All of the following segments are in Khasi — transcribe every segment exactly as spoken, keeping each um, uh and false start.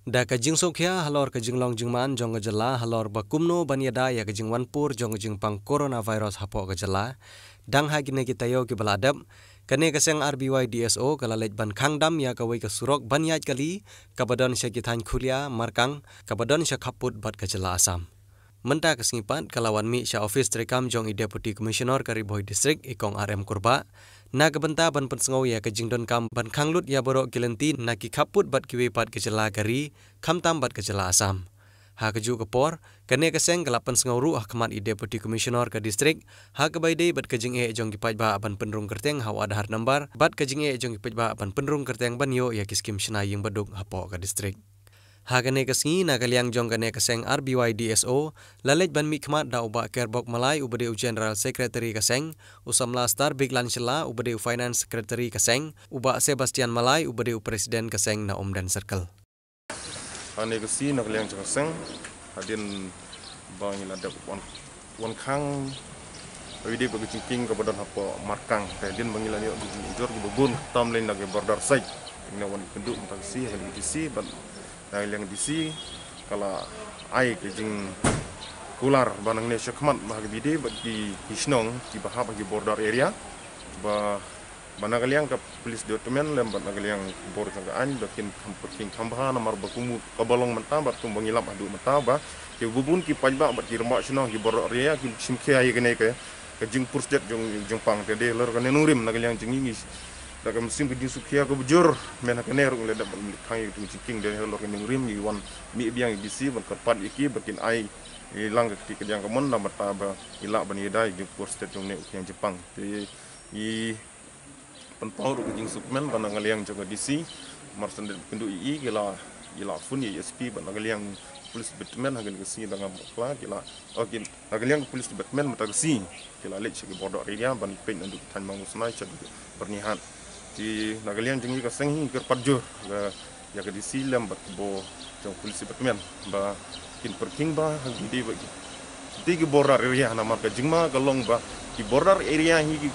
Da ka jingsngewkhia halor ka jinglong jingman jong ka jylla halor ba kumno ban ïada ïa ka jingwanpur jong ka jingpang coronavirus hapoh ka jylla, dang ha kine ki taïew kiba la dep, kane ka seng R B Y D S O ka la leit ban khang dam ïa kawei ka surok ban ïaid kali, kaba don sha ki thaiñ Khulia, Markang, kaba don sha khappud bad ka jylla Assam. Mynta ka sngi pat ka la wan mih sha office treikam jong i Deputy Commissioner ka Ri Bhoi District, i Kong R M Kurbah, na ka bynta ban pynsngew ïa ka jingdonkam ban khang lut ïa baroh ki lynti na ki khappud bad kiwei pat ki jylla ka ri, khamtam bad ka jylla Assam. Ha kajuh ka por, kane ka seng ka la pynsngew ruh ha khmat i Deputy Commissioner ka district, ha kaba ïadei bad ka jingeh jong ki paidbah ban pynrung kyrteng ha u Aadhaar number, bad ka jingeh jong ki paidbah ban pynrung kyrteng ban ïoh ïa ki skim shna ïing baduk hapoh ka district. Ha kane ka sngi na ka liang jong kane ka seng R B Y D S O, la leit ban mihkhmat da u Bah Kerbok Malai uba dei u General Secretary ka seng, u samla Star Biglan Shylla uba dei u Finance Secretary ka seng, u Bah Sebastian Malai uba dei u President ka seng na Umden Circle. Hangne ka sngi na ka liang jong ka seng, hadien ba ngi la dep wan, wan khang, ïadei bad ka jingkieng kaba don hapoh Markang. Te hadien ba ngi la ïoh ki jingujor kiba bun, khamtam lei na ki border side. Ngi la wan ïakynduh mynta ka sngi ha ka D C bad na ka liang D C ka la ai ka jingkular ba nangne shakhmat ba ha kaba ïadei bad ki, ki shnong kiba hap ha ki border area, ba ba na ka liang ka police department lem bad na ka liang bor jong ka aiñ ba kin kham pyrkhing kham bha, namar ba kum kaba long mynta bad kumba ngi lap haduh mynta ba kiba bun ki paidbah bad ki rangbah shnong ki border area ki shim khia ïa kane ka, ka jingpur stet jong, jingpang. Te dei halor kane nongrim na ka liang jong ngi, ngi da ka mynsiem ka jingsngewkhia kaba jur, mynta kane ruh ngi la dep ban khang ïa ka jingkieng. Te halor kane nongrim ngi wan mih biang ïa ka D C ban kyrpad ïa ki ba kin ai lang ka kti ka diang ka mon na bynta ba ngi lah ban ïada ïa ka jingpur stet jong une u kieng jingpang. Te ngi pynpaw ruh ka jingsngewkmen ba na ka liang jong ka D C, mar shen dep kynduh ïa i, ki la, ki la phone ïa i S P bad na ka liang police department ha kane ka sngi da nga bakla ki la, oh, ki, na ka liang police department mynta ka sngi ki la leit sha ki border area ban peit naduh ki thaiñ Mawngmawsynai shaduh Byrnihat. Te na ka liang jong ngi ka seng hi ngi kyrpad jur ïa ka D C lem bad ki bor jong police department ba kin pyrkhing bha ha kaba ïadei bad ki, kiti ki border area, namar ka jingma ka long ba ki border area hi ki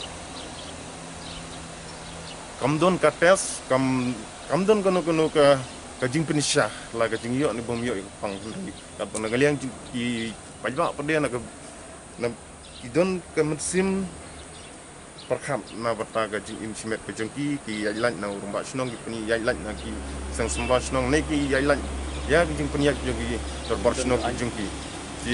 kam don ka test, kam, kam don kano kano ka, ka jingpynshai la ka jingïoh ne bym ïoh ïa ka pang. Katba na ka liang jong ki paidbah pat de na ka, na ki don ka mynsiem pyrkhat na bynta ka jingim shimet ka jong ki, ki ïaid lait na u rangbah shnong, ki pynïaid lait na ki seng samla shnong, ne ki ïaid lait ïa ka jingpynïaid jong ki dorbar shnong ka jong ki. Te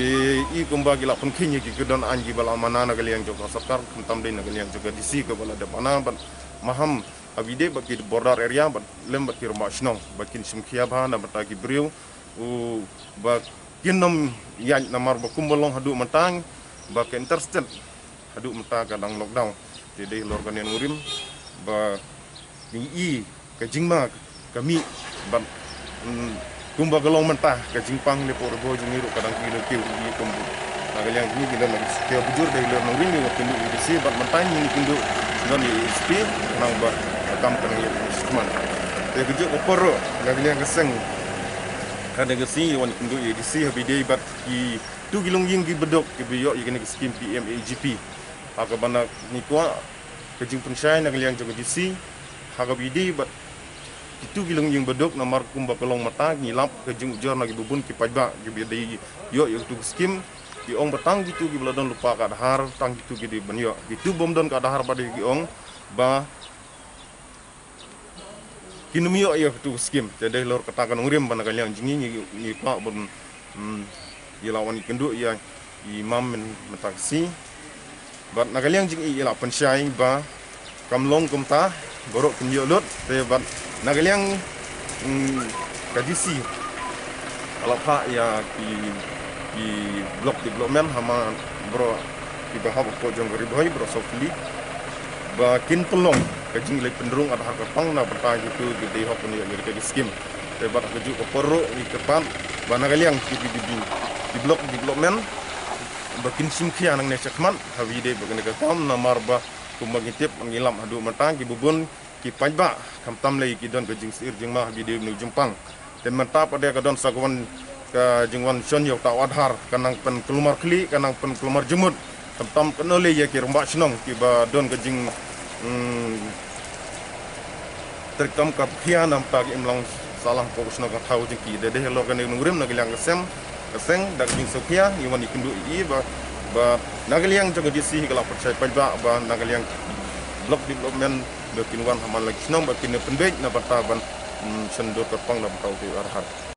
i kumba ki la pynkheiñ ïa ki, ki don aiñ kiba la mana na ka liang jong ka sorkar, khamtam dei na ka liang jong ka D C kaba la dep mana bad maham ha kaba ïadei bad ki border area bad lem bad ki rangbah shnong ba kin shim khia bha na bynta ki briew, u, ba kin nym ïaid namar ba kumba long haduh mynta ba ka interstate haduh mynta ka dang lockdown. Te dei halor kane nongrim ba ngi i ka jingma ka mih bad, mm, kumba ka long mynta ka jingpang lei hapoh Ri Bhoi jong ngi ruh ka dang kiew kiew kum na ka liang jong ngi ki don na ka sngewkhia bujur. Dei halor nongrim ngi wan kynduh ïa i D C bad mynta ngi kynduh don ïa i S P nang ba ka kam ka nang ïa ka sngewman. Te kajuh ka por ruh na ka liang ka seng ka dang ka sngi wan kynduh ïa i D C ha kaba ïadei bad ki tu ki longïing kiba duk kiba ïoh ïa kane ka skim P M A G P. Ha kaba na ngi kwah ka jingpynshai na ka liang jong ka D C ha kaba ïadei bad ki tu ki longïing ba duk, namar kumba ka long mynta ngi lap ka jingujor na kiba bun ki paidbah kiba dei ïoh ïa ka tu ka skim. Ki ong ba tang ki tu kiba la don lypa ka Aadhaar, tang ki tu ki dei ban ïoh. Ki tu bym don ka Aadhaar ba dei ki ong ba kin ym ïoh ïa ka tu ka skim. Te dei halor kata ka nongrim ba na ka liang jong ngi ngi, ngi kwah ban, mm, ïa la wan ïakynduh ïa i mam myn-, mynta ka sngi. Bad na ka liang jong i ïa la pynshai ba kam long kumta, baroh kin ïoh lut. Te bad na ka liang, mm, ka D C ka la phah ïa ki, ki block development ha man baroh kiba hap hapoh jong ka Ri Bhoi, baroh saw tylli, ba kin pynlong ka jingleit pynrung Aadhaar card pang na bynta kitu ki dei hok ban ïoh ïa ka skim. Te bad ha kajuh ka por ruh ngi kyrpad ba na ka liang ki, ki, ki, ki block development ba kin shim khia nangne shakhmat ha kaba ïadei bad kane ka kam, namar ba kumba ngi tip ngi lap haduh mynta kiba bun ki paidbah khamtam lei ki don ka jingsyier jingma ha kaba ïadei bad une u jingpang. Te mynta pat de ka don sa ka wan ka jingwan shon ïa uta u Aadhaar, ka nang pynkulmar khlieh, ka nang pynkulmar jingmut. Khamtam kano lei ïa ki rangbah shnong kiba don ka jing, mm, treikam ka khia na bynta ka imlang Salang ko shnong ka thaw jong ki da deh lo ka ne nongrim na ka liang ka sem ka seng da ka jingsngewkhia ngi wan i kynduh i ba ba na ka liang jong ka DC hi ka la pyrshah paidbah ba na ka liang block development ba kin wan ha man la ki shnong ba kin pynbeit na bynta ban shen dur ka pang na bynta u te arhar.